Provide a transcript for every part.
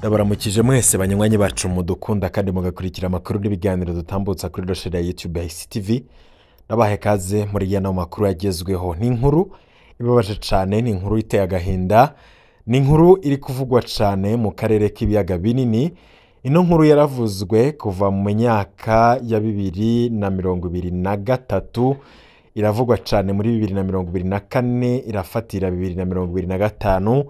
Ndabaramukije mwese banywanyi bacu mudukunda kandi mugakurikira amakuru n'ibiganiro dutambutsa kuri rosheri ya YouTube ya ICTV. Ndabahe kaze muri yano makuru yagezweho. Ni inkuru ibabaje cane, ni inkuru iteye agahinda, ni inkuru iri kuvugwa cane mu karere k'ibiyaga binini. Ino nkuru yaravuzwe kuva mu myaka ya 2023, iravugwa cane muri 2024, irafatira 2025.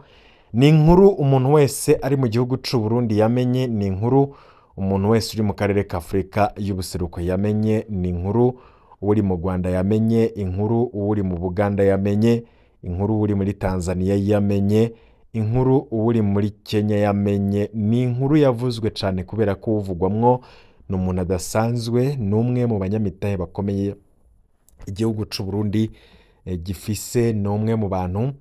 Ni inkuru umuntu wese ari mu gihugu c'u Burundi yamenye, ni inkuru umuntu wese uri mu karere ka Afurika y'ubuseruko yamenye, ni inkuru uri mu Rwanda yamenye, inkuru uri mu Buganda yamenye, inkuru uri muri Tanzania yamenye, inkuru uri muri Kenya yamenye. Ni inkuru yavuzwe cane kubera ko uvugwamwo ni umuntu adasanzwe, ni umwe mu banyamitahe bakomeye igihugu c'u Burundi gifise, ni umwe mu bantu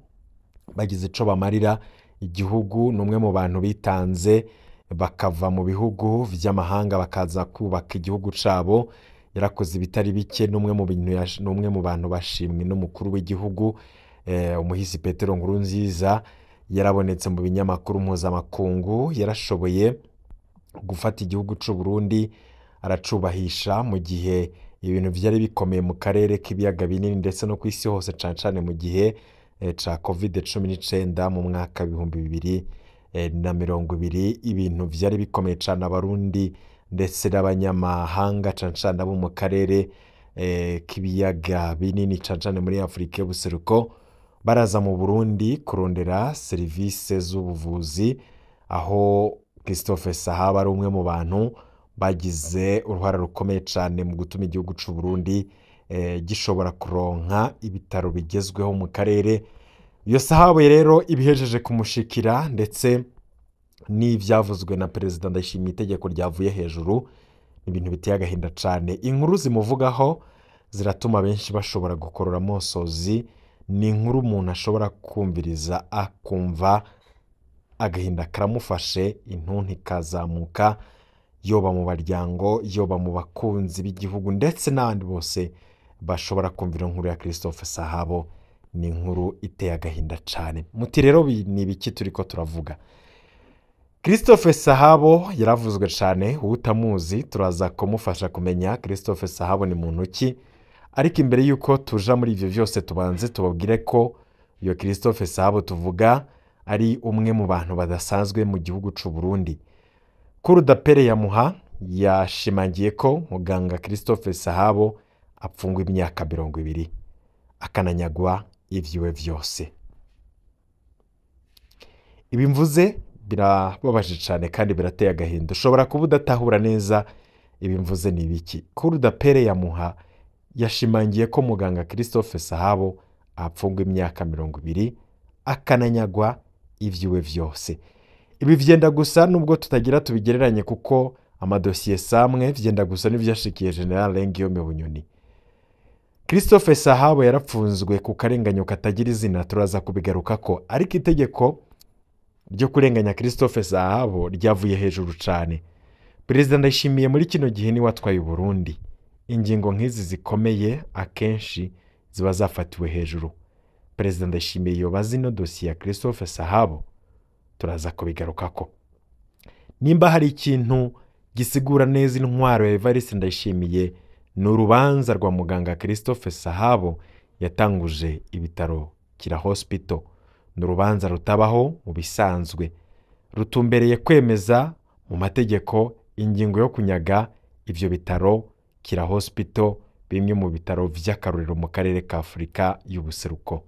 bagize ico bamarira igihugu, ni umwe mu bantu bitanze bakava mu bihugu vy'amahanga bakaza kubaka igihugu cabo. Yarakoze ibitari bike, ni umwe mu bintu ni umwe mu bantu bashimwe n'umukuru w'igihugu umuhisi Petero Nkurunziza. Yarabonetse mu binyamakuru mpuzamakungu, yarashoboye gufata igihugu c'u Burundi aracubahisha mu gihe ibintu vyari bikomeye mu karere k'ibiyaga binini ndetse no kw'isi hose, cane cane mu gihe ca COVID-19 mu mwaka 2020. Ibintu vyari bikomeye cane, abarundi ndetse n'abanyamahanga cane cane abo mu karere k'ibiyaga binini, cane cane muri Afurika y'ubuseruko, baraza mu Burundi kurondera serivise z'ubuvuzi, aho Christophe Sahabo ari umwe mu bantu bagize uruhara rukomeye cane mu gutuma igihugu c'u Burundi gishobora kuronka ibitaro bigezweho mu karere. Iyo Sahabo rero ibihejeje kumushikira, ndetse n'ivyavuzwe na Perezida Ndayishimiye, itegeko ryavuye hejuru, ibintu biteye agahinda cane. Inkuru zimuvugaho ziratuma benshi bashobora gukorora amosozi. Ni inkuru umuntu ashobora kumviriza akumva agahinda karamufashe, intuntu ikazamuka, yoba mu baryango, yoba mu bakunzi b'igihugu, ndetse n'abandi bose bashobora kumvira inkuru ya Christophe Sahabo. Ni inkuru iteye agahinda cane. Muti rero ni ibiki turiko turavuga? Christophe Sahabo yaravuzwe cane, utamuzi turaza kumufasha kumenya Christophe Sahabo ni muntu ki. Ariko imbere yuko tuja muri ivyo vyose, tubanze tubabwire ko iyo Christophe Sahabo tuvuga ari umwe mu bantu badasanzwe mu gihugu c'u Burundi. Cour d'appel ya Muha yashimangiye ko muganga Christophe Sahabo apfungwa imyaka 20 akananyagwa ivyiwe vyose. Ibi mvuze birababaje cane kandi birateye agahinda. Ushobora kuba udatahura neza ibi mvuze ni ibiki. Cour d'appel ya Muha yashimangiye ko muganga Christophe Sahabo apfungwa imyaka 20 akananyagwa ivyiwe vyose. Ibi vyenda gusa, nubwo tutagira tubigereranye kuko amadosiye samwe, vyenda gusa n'ivyashikiye General Guillaume Bunyoni. Christophe Sahabo yarapfunzwe ku karenganyo katagira izina, turaza kubigarukako, ariko itegeko ryo kurenganya Christophe Sahabo ryavuye hejuru cane. Perezida Ndayishimiye muri kino gihe ni watwaye Burundi. Ingingo nk'izi zikomeye akenshi ziba zafatiwe hejuru. Perezida Ndayishimiye yoba azi ino dosiye ya Christophe Sahabo, turaza kubigarukako. Nimba hari ikintu gisigura neza intwaro ya Evariste Ndayishimiye, ni urubanza rwa muganga Christophe Sahabo yatanguje ibitaro Kira Hospital. Ni urubanza rutabaho mu bisanzwe, rutumbereye kwemeza mu mategeko ingingo yo kunyaga ivyo bitaro Kira Hospital, bimwe mu bitaro vy'akarorero mu karere ka Afurika y'ubuseruko.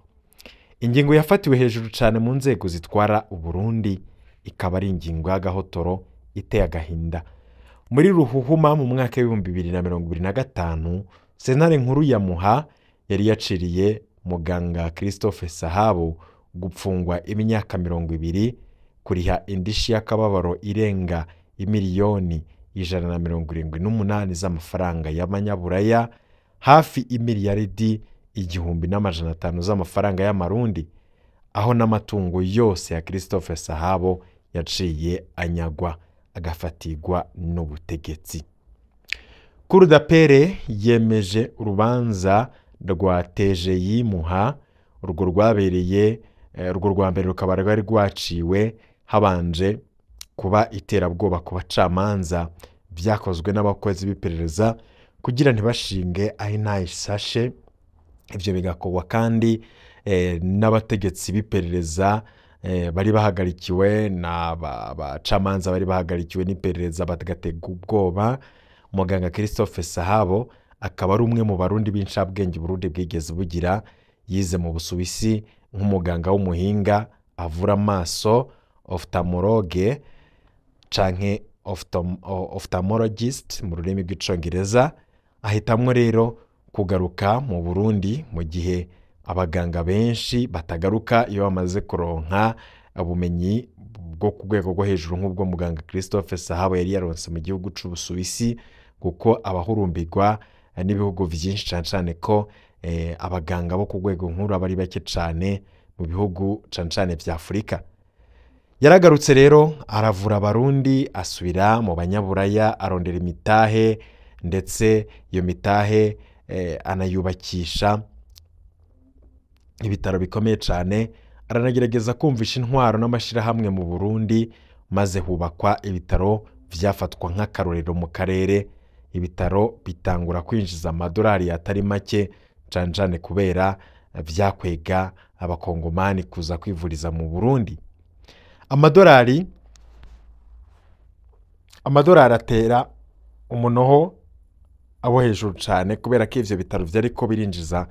Ingingo yafatiwe hejuru cane mu nzego zitwara Uburundi, ikaba ari ingingo y'agahotoro iteye agahinda. Muri Ruhuhuma mu mwaka 2025, Sentare nkuru ya Muha yari yaciriye muganga Christophe Sahabo gupfungwa imyaka 20, kuriha indishi y'akababaro irenga imiliyoni 178 z'amafaranga y'amanyaburaya, hafi imiliyaridi 1500 z'amafaranga y'amarundi, aho n'amatungo yose ya Christophe Sahabo yaciye anyagwa agafatirwa n'ubutegetsi. Cour d'appel yemeje urubanza rwa TGI Muha, urwo rwabereye urwo rwa mbere rukaba rwari rwaciwe habanje Kuba iterabwoba ku bacamanza byakozwe n'abakozi b'iperereza kugira ntibashinge aho intahe isashe. Ibyo bigakorwa kandi n'abategetsi b'iperereza bari bahagarikiwe n'abacamanza bari bahagarikiwe n'iperereza bagatega ubwoba. Muganga Christophe Sahabo akaba ari umwe mu Barundi b'incabwenge Burundi bwigeze bugira. Yize mu Busuwisi nk'umuganga w'umuhinga avura amaso, ophthalmologue canke ophthalmologist mu rurimi rw'Icongereza. Ahitamwo rero kugaruka mu Burundi mu gihe abaganga benshi batagaruka iyo bamaze kuronka ubumenyi bwo ku rwego rwo hejuru nk'ubwo muganga Christophe Sahabo yari yaronse mu gihugu c'Ubusuwisi, kuko abahurumbirwa n'ibihugu vyinshi, cane cane ko abaganga bo ku rwego nkuru aba ari bake cane mu bihugu cane cane vya Afurika. Yaragarutse rero aravura Abarundi, asubira mu Banyaburaya, arondera imitahe, ndetse iyo mitahe anayubakisha ibitaro bikomeye cane. Aranagerageza kumvisha intwaro n'amashirahamwe mu Burundi, maze hubakwa ibitaro vyafatwa nk'akarorero mu karere. Ibitaro bitangura kwinjiza amadolari atari make, cane cane kubera vyakwega abakongomani kuza kwivuriza mu Burundi. Amadolari atera umunoho abo hejuru cane, kubera ko ivyo bitaro vyariko birinjiza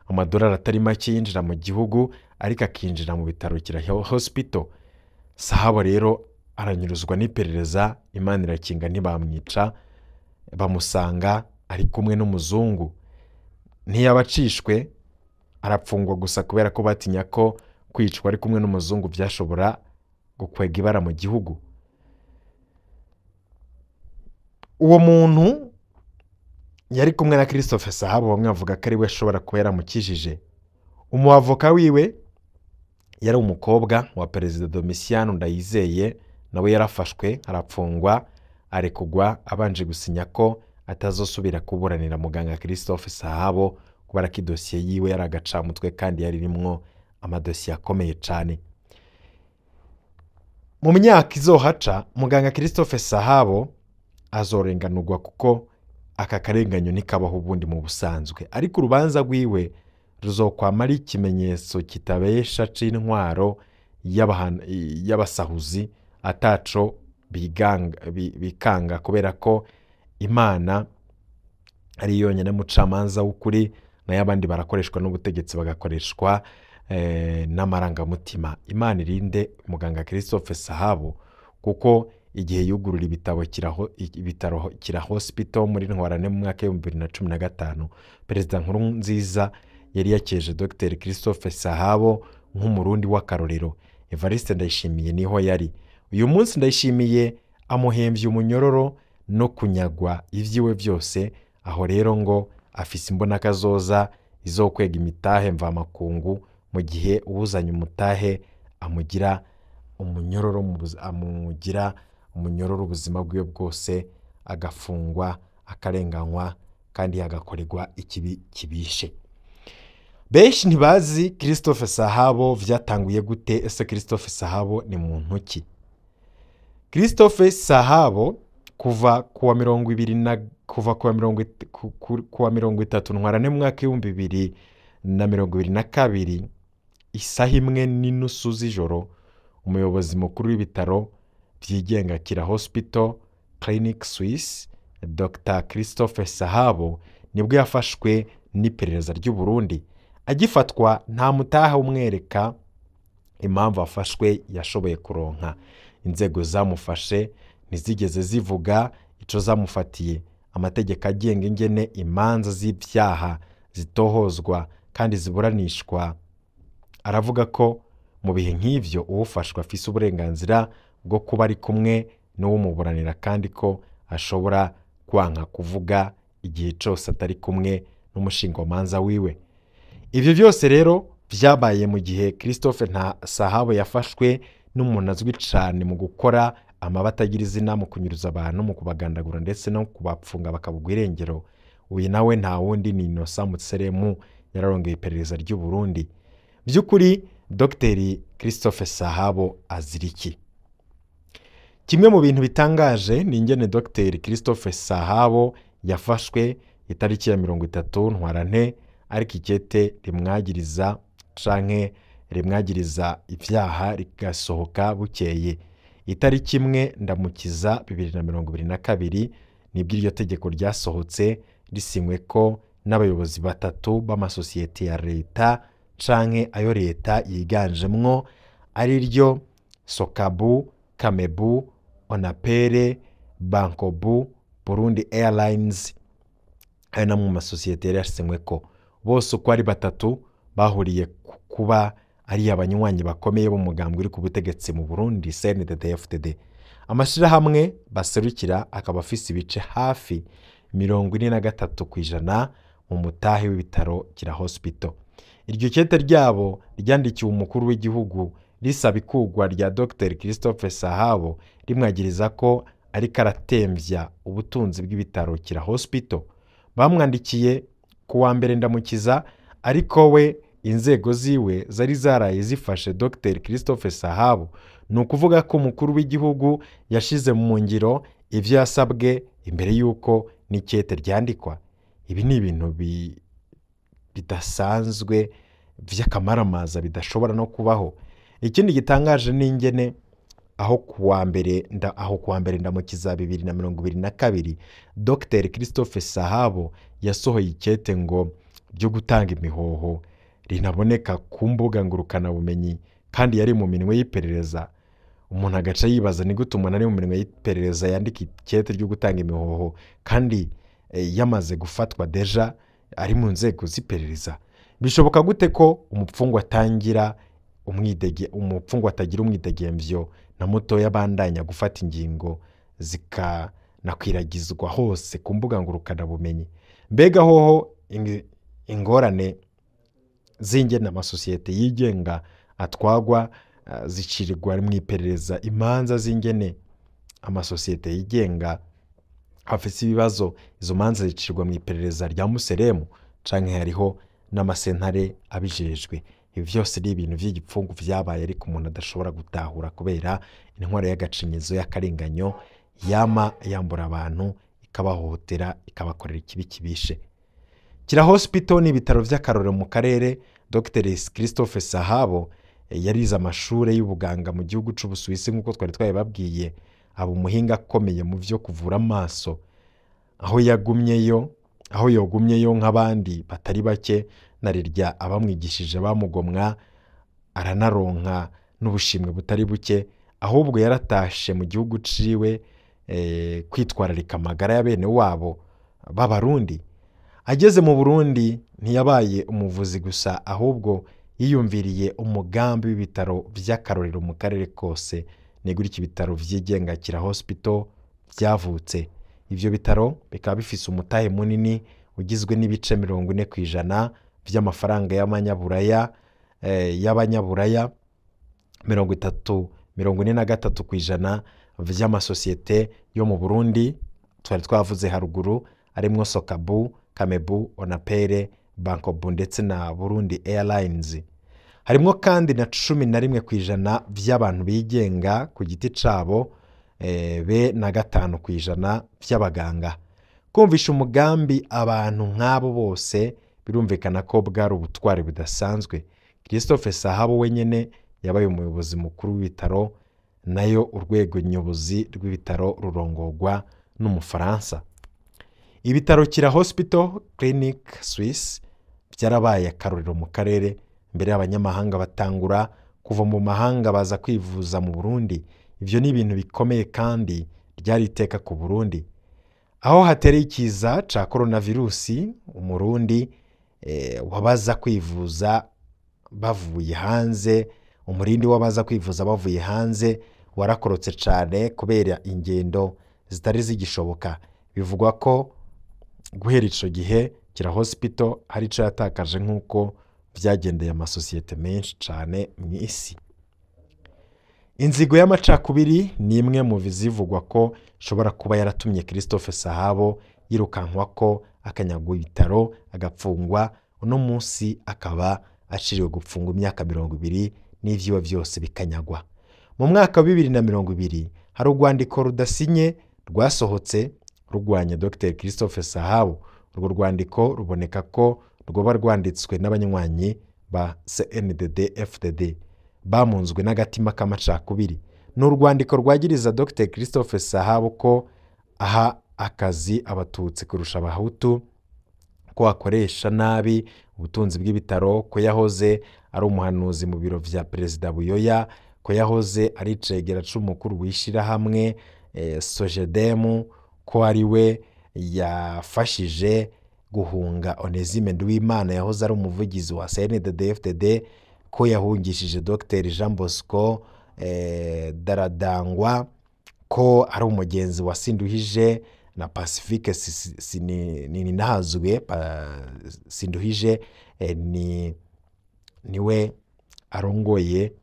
amadolari atari make yinjira mu gihugu, ariko akinjira mu bitaro Kira Hospital. Sahabo rero aranyuruzwa n'iperereza, Imana irakinga ntibamwica, bamusanga ari kumwe n'umuzungu. Ntiyabacishwe, arapfungwa gusa kubera ko batinya ko kwicwa ari kumwe n'umuzungu byashobora gukwega ibara mu gihugu. Uwo muntu yari kumwe na Christophe Sahabo, bamwe bavuga ko ari we ashobora kuba yaramukijije. Umuavoka wiwe yari umukobwa wa Perezida Domitiano Ndayizeye, nawe yarafashwe arapfungwa, arekugwa abanje gusinya ko atazosubira kuburanira muganga Christophe Sahabo, kubera ko idosiye yiwe yari agacamutwe kandi yari irimwo amadosiye akomeye cane. Mu myaka izohaca, muganga Christophe Sahabo azorenganurwa, kuko aka karenganyo ntikabaho ubundi mu busanzwe, ariko urubanza rwiwe ruzokwama ari ikimenyetso kitabesha c'intwaro y'abasahuzi ataco bikanga, kubera ko Imana ari yonyine mucamanza w'ukuri, nayo abandi barakoreshwa n'ubutegetsi, bagakoreshwa n'amarangamutima. Imana irinde muganga Christophe Sahabo, kuko igihe yugurura ibitaro Kira Hospital muri Ntwarante mu mwaka 2015, Perezida Nkurunziza yari yakeje Dr Christophe Sahabo nk'umurundi w'akarorero. Evariste Ndayishimiye niho yari. Uyu munsi Ndayishimiye amuhemvye umunyororo no kunyagwa ivyiwe vyose. Aho rero ngo afise imbonakazoza izokwega imitahe mvamakungu, mu gihe uwuzanye umutahe amugira umunyororo amugira umunyororo ubuzima bwiwe bwose, agafungwa, akarenganywa kandi agakorerwa ikibi kibishe. Benshi ntibazi Christophe Sahabo vyatanguye gute. Ese Christophe Sahabo ni muntu ki? Christophe Sahabo kuva kuwa mirongo ibiri na kuva kuwa mirongo kuwa 30 Ntwarante mu mwaka 2022, isaha 1:30 z'ijoro, umuyobozi mukuru w'ibitaro vyigenga Kira Hospital Clinic Swiss, Dr Christophe Sahabo, nibwo yafashwe n'iperereza ry'u Burundi. Agifatwa nta mutaha umwereka impamvu afashwe yashoboye kuronka. Inzego zamufashe ntizigeze zivuga ico zamufatiye. Amategeko agenga ingene imanza z'ivyaha zitohozwa kandi ziburanishwa aravuga ko mu bihe nk'ivyo uwufashwe afise uburenganzira bwo kuba ari kumwe n'uwumuburanira, kandi ko ashobora kwanka kuvuga igihe cose atari kumwe n'umushingamanza wiwe. Ivyo vyose rero vyabaye mu gihe Christophe nta Sahabo yafashwe n'umuntu azwi cane mu gukora amabata agira izina, mu kunyuruza abantu, mu kubagandagura ndetse no kubapfunga bakabugwa irengero. Uyu nawe nta wundi ni Innocent Mutseremu, yararongeye iperereza ry'u Burundi. By'ukuri Dr Christophe Sahabo azira iki? Kimwe mu bintu bitangaje ni ingene Dr Christophe Sahabo yafashwe itariki ya 30 Ntwarante, ariko ikete rimwagiriza canke rimwagiriza ivyaha rigasohoka bukeye. Itariki 1 Ndamukiza 2022 nibwo iryo tegeko ryasohotse risinywe ko n'abayobozi batatu b'amasosiyete ya leta canke ayo leta yiganjemwo, ari ryo Sokabu, Kamebu, Onapere, Bankobu, Burundi Airlines. Ayo namwe mu masosiyete yari yasinywe ko bose uko ari batatu bahuriye kuba ari abanywanyi bakomeye b'umugambwe uri ku butegetsi mu Burundi CNDD-FDD. Amashirahamwe baserukira akaba afise ibice hafi 43% mu mutahe w'ibitaro Kira Hospital. Iryo kete ryabo ryandikiwe umukuru w'igihugu risaba ikugwa rya Dr Christophe Sahabo, rimwagiriza ko ariko aratemvya ubutunzi bw'ibitaro Kira Hospital. Bamwandikiye ku wa 1 Ndamukiza, ariko we inzego ziwe zari zaraye zifashe Dr Christophe Sahabo. Ni ukuvuga ko umukuru w'igihugu yashize mu ngiro ivyo yasabwe imbere y'uko n'ikete ryandikwa. Ibi ni ibintu bidasanzwe vy'akamaramaza bidashobora no kubaho. Ikindi gitangaje ni ingene aho kuwa mbere Ndamukiza 2022 Dr Christophe Sahabo yasohoye ikete ngo ryo gutanga imihoho rinaboneka ku mbuga ngurukana bumenyi, kandi yari mu minwe y'iperereza. Umuntu agaca yibaza ni gute umuntu ari mu minwe y'iperereza yandika ikete ryo gutanga imihoho kandi yamaze gufatwa deja ari mu nzego z'iperereza. Bishoboka gute ko umupfungwa atangira umupfungwa atagira umwidegemvyo na muto yabandanya gufata ingingo zikanakwiragizwa hose ku mbuga ngurukana bumenyi? Mbega hoho ingorane z'ingene amasosiyete yigenga atwagwa zicirirwa mu iperereza, imanza z'ingene amasosiyete yigenga afise ibibazo, izo manza zicirwa mu iperereza rya Museremu canke hariho n'amasentare abijejwe. Ibi vyose ni ibintu vy'igipfungu vyabaye, ariko umuntu adashobora gutahura kubera intwaro y'agacinyizo y'akarenganyo yama yambura abantu, ikabahohotera, ikabakorera ikibi kibishe. Kira Hospital ni ibitaro vy'akarorero mu karere. Dr Christophe Sahabo yarize amashure y'ubuganga mu gihugu c'Ubusuwisi nk'uko twari twabibabwiye, aba umuhinga akomeye mu vyo kuvura amaso. Aho yogumyeyo nk'abandi batari bake, narirya abamwigishije bamugomwa, aranaronka n'ubushimwe butari buke. Ahubwo yaratashe mu gihugu ciwe kwitwararika amagara ya bene wabo b'Abarundi. Ageze mu Burundi ntiyabaye umuvuzi gusa, ahubwo yiyumviriye umugambi w'ibitaro vy'akarorero mu karere kose. Ni gutyo ibitaro vyigenga Kira Hospital vyavutse. Ivyo bitaro bikaba bifise umutahe munini ugizwe n'ibice 40% vy'amafaranga y'amanyaburaya y'abanyaburaya, 43% vy'amasosiyete yo mu Burundi twari twavuze haruguru, arimwo Sokabu, Kamebu, Onapere, Bankobu ndetse na Burundi Airlines. Harimwo kandi na 11% vy'abantu bigenga ku giti cabo, be na 5% vy'abaganga. Kumvisha umugambi abantu nk'abo bose birumvikana ko bwari ubutwari budasanzwe. Christophe Sahabo wenyene yabaye umuyobozi mukuru w'ibitaro, nayo urwego nyobozi rw'ibitaro rurongogwa n'Umufaransa. Ibitaro Kira Hospital Clinic Swiss byarabaye akarorero mu karere. Mbere y'abanyamahanga batangura kuva mu mahanga baza kwivuza mu Burundi. Ivyo ni ibintu bikomeye kandi ryari iteka ku Burundi. Aho hatereye ikiza ca coronavirusi, Umurundi wabaza kwivuza bavuye hanze, umurindi wabaza kwivuza bavuye hanze warakorotse cane kubera ingendo zitari zigishoboka. Bivugwa ko guhera ico gihe Kira Hospital hari ico yatakaje nk'uko vyagendeye amasosiyete menshi cane mw'isi. Inzigo y'amacakubiri ni imwe mu bizivugwa ko ishobora kuba yaratumye Christophe Sahabo yirukankwa ko akanyagwa ibitaro agapfungwa, uno munsi akaba aciriwe gupfungwa imyaka 20 n'ivyiwe vyose bikanyagwa. Mu mwaka wa 2020 Hari urwandiko rudasinye rwasohotse rurwanya Dr Christophe Sahabo. Urwo rwandiko ruboneka ko rwoba rwanditswe n'abanywanyi ba CNDD FDD bamunzwe n'agatima k'amacakubiri. Ni urwandiko rwagiriza Dr Christophe Sahabo ko aha akazi abatutsi kurusha abahutu, ko akoresha nabi ubutunzi bw'ibitaro, ko yahoze ari umuhanuzi mu biro vya Perezida Buyoya, ko yahoze ari icegera c'umukuru w'ishirahamwe Sojedemu, ko ari we yafashije guhunga Onesime Nduwimana yahoze ari umuvugizi wa CNDD-FDD, ko yahungishije Dr Jean Bosco Daradangwa, ko ari umugenzi wa Sinduhije na Pacifique Nininahazwe. Sinduhije niwe arongoye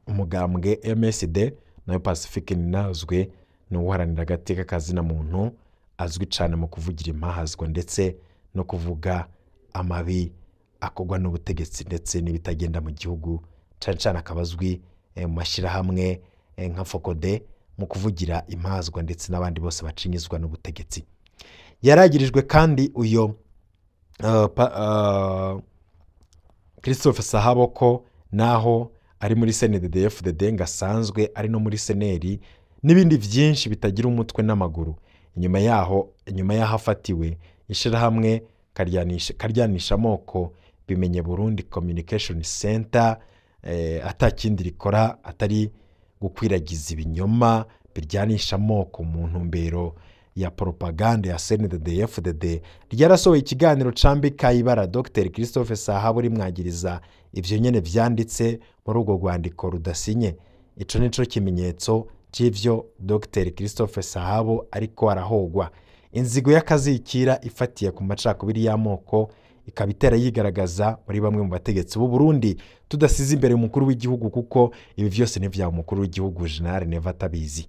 umugambwe MSD, nayo Pacifique Nininahazwe ni uharanira agateka kazina muntu, azwi cyane mu kuvugira impahazwa ndetse no kuvuga amabi akorwa n'ubutegetsi ndetse n'ibitagenda mu gihugu, cyane cyane akaba azwi mu mashyirahamwe nka Fokode mu kuvugira impazwa ndetse n'abandi bose bacinyizwa n'ubutegetsi. Yaragirijwe kandi uyo Christophe Sahabo ko naho ari muri CNDD-FDD ngo asanzwe ari no muri seneri n'ibindi byinshi bitagira umutwe n'amaguru. Inyuma yaho afatiwe ishirahamwe karyanisha amoko bimenye Burundi Communication Center, atakindi rikora atari gukwiragiza ibinyoma biryanisha amoko mu ntumbero ya propaganda ya CNDD-FDD. Ryarasohoye ikiganiro cambika ibara Dr Christophe Sahabo rimwagiriza ivyo nyene vyanditse muri urwo rwandiko rudasinye. Ico nico kimenyetso c'ivyo Dr Christophe Sahabo ariko arahogwa. Inzigo y'akazikira ifatiye ku macakubiri y'amoko ikaba itera yigaragaza muri bamwe mu bategetsi b'u Burundi, tudasize imbere umukuru w'igihugu, kuko ibi vyose ni vya umukuru w'igihugu General Neva atabizi.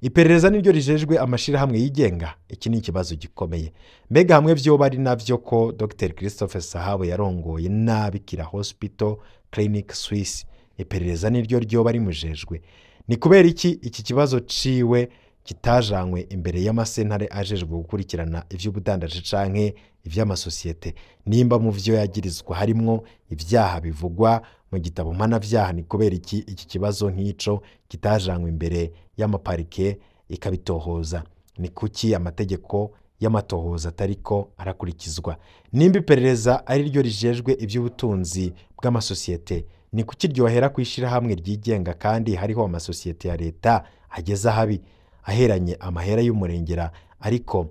Iperereza niryo rijejwe amashirahamwe yigenga. Iki ni ikibazo gikomeye. Mbega hamwe vyo bari navyo ko Dr Christophe Sahabo yarongoye nabi Kira Hospital Clinic Swiss, iperereza niryo ryo bari mujejwe. Ni kubera iki iki kibazo ciwe kitajanywe imbere y'amasentare ajejwe gukurikirana ivy'ubudandaji canke ivy'amasosiyete? Nimba mu vyo yagirizwa harimwo ivyaha bivugwa mu gitabo mpanavyaha, ni kubera iki iki kibazo nk'ico kitajanywe imbere y'amaparike ikabitohoza? Ni kuki amategeko y'amatohoza atariko arakurikizwa? Nimba iperereza ari ryo rijejwe ivy'ubutunzi bw'amasosiyete, ni kuki ryohera kwishirahamwe ryigenga kandi hariho amasosiyete ya leta ageze ahabi aheranye amahera y'umurengera, ariko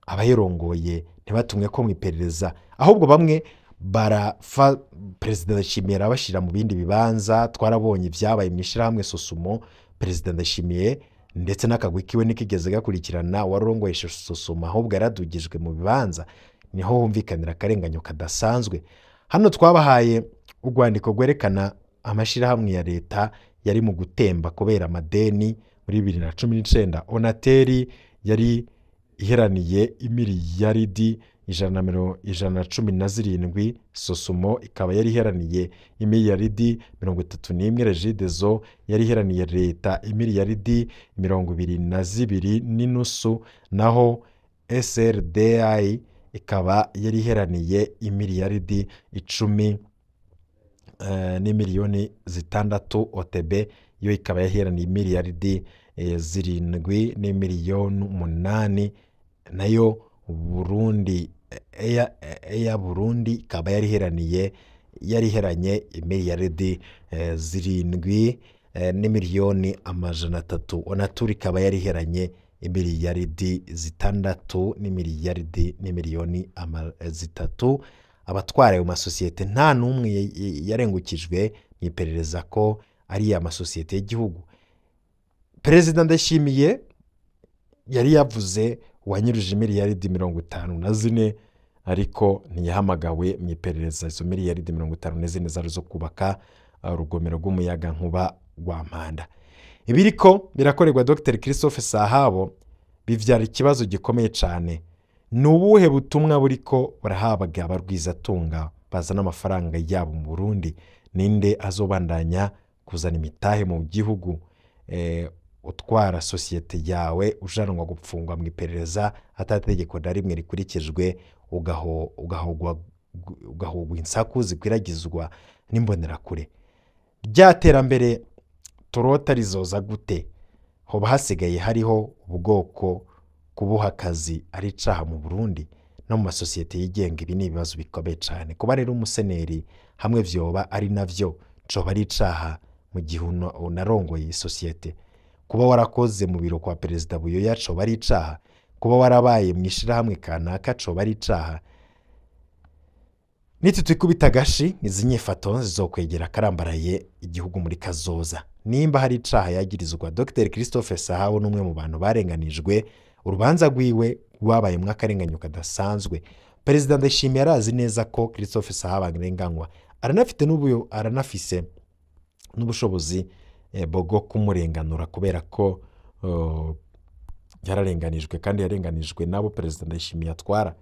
abayirongoye ntibatumwe ko mu iperereza, ahubwo bamwe barafa Perezida Ndayishimiye arabashira mu bindi bibanza. Twarabonye ibyabaye mu ishirahamwe Sosumo, Perezida Ndayishimiye ndetse n'akagwi kiwe nikigeze gakurikirana warongoye Sosumo, ahubwo yaradugijwe mu bibanza. Niho humvikanira akarenganyo kadasanzwe. Hano twabahaye urwandiko rwerekana amashirahamwe ya leta yari mu gutemba kubera amadeni muri 2019. Onateri yari iheraniye imiliyaridi 117, Sosumo ikaba yari iheraniye imiliyaridi 31, Regideso yari iheraniye leta imiliyaridi 22.5, naho SRDI ikaba yari iheraniye imiliyaridi 10 n'imiliyoni 6, OTB yo ikaba yaheraniye imiliyaridi 7 n'imiliyoni 8, nayo Burundi Air Burundi ikaba yariheranye imiliyaridi 7 n'imiliyoni 300, Onatur ikaba yariheranye imiliyaridi 6 n'imiliyaridi n'imiliyoni 3. Abatwara ayo masosiyete nta n'umwe yarengukijwe mu iperereza ko ari amasosiyete y'igihugu. Perezida Ndayishimiye yari yavuze wanyuruje miliyaridi 54, ariko ntiyahamagawe mu iperereza. Izo miliyaridi 54 zari zo kubaka urugomero rw'umuyaga nkuba rwa Mpanda. Ibiriko birakorerwa Dr Christophe Sahabo bivyara ikibazo gikomeye cyane. Ni ubuhe butumwa buriko burahabwa abarwizatunga bazana amafaranga yabo mu Burundi? Ninde azobandanya kuzana imitahe mu gihugu? Utwara sosiyete yawe ujanwa gupfungwa mu iperereza atategeko na rimwe rikurikijwe, ugahogwa insaku zikwiragizwa n'imbonerakure. Rya terambere turota rizoza gute? Hoba hasigaye hariho ubwoko kubuha akazi ari icaha mu Burundi no mu masosiyete yigenga? Ibi ni ibibazo bikomeye cyane. Kuba rero umuseneri hamwe vyoba ari navyo, coba ari icaha mu gihe unarongoye isosiyete? Kuba warakoze mu biro kwa Perezida Buyoya coba ari icaha? Kuba warabaye mu ishirahamwe kanaka coba ari icaha? Nitutwikubita agashi, izi nyifato zizokwegera akarambaraye igihugu muri kazoza. Nimba hari icaha yagirizwa, Dr Christophe Sahabo n'umwe mu bantu barenganijwe. Urubanza rwiwe rwabayemwo akarenganyo kadasanzwe. Perezida Ndayishimiye arazi neza ko Christophe Sahabo arenganywa, aranafite n'ubu aranafise n'ubushobozi bwo kumurenganura, kubera ko yararenganijwe kandi yarenganijwe nabo Perezida Ndayishimiye atwara.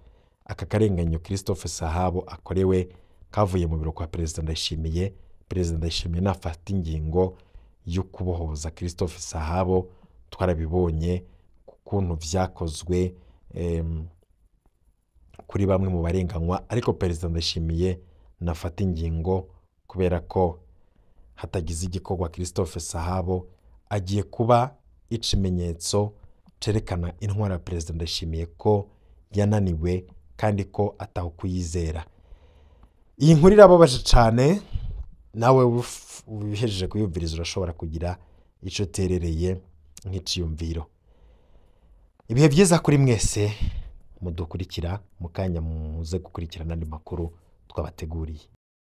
Aka karenganyo Christophe Sahabo akorewe kavuye mu biro kwa Perezida Ndayishimiye. Perezida Ndayishimiye nafata ingingo yo kubohoza Christophe Sahabo. Twarabibonye ukuntu vyakozwe kuri bamwe mu barenganywa, ariko Perezida Ndayishimiye nafata ingingo, kubera ko hatagize igikorwa, Christophe Sahabo agiye kuba ikimenyetso cerekana intwara ya Perezida Ndayishimiye ko yananiwe kandi ko ataho kuyizera. Iyi nkuru irababaje cyane. Nawe ubihejeje kuyumviriza urashobora kugira icyo uterereye nk'iciyumviro. Ibihe byiza kuri mwese mudukurikira. Mu kanya muze gukurikirana andi makuru twabateguriye.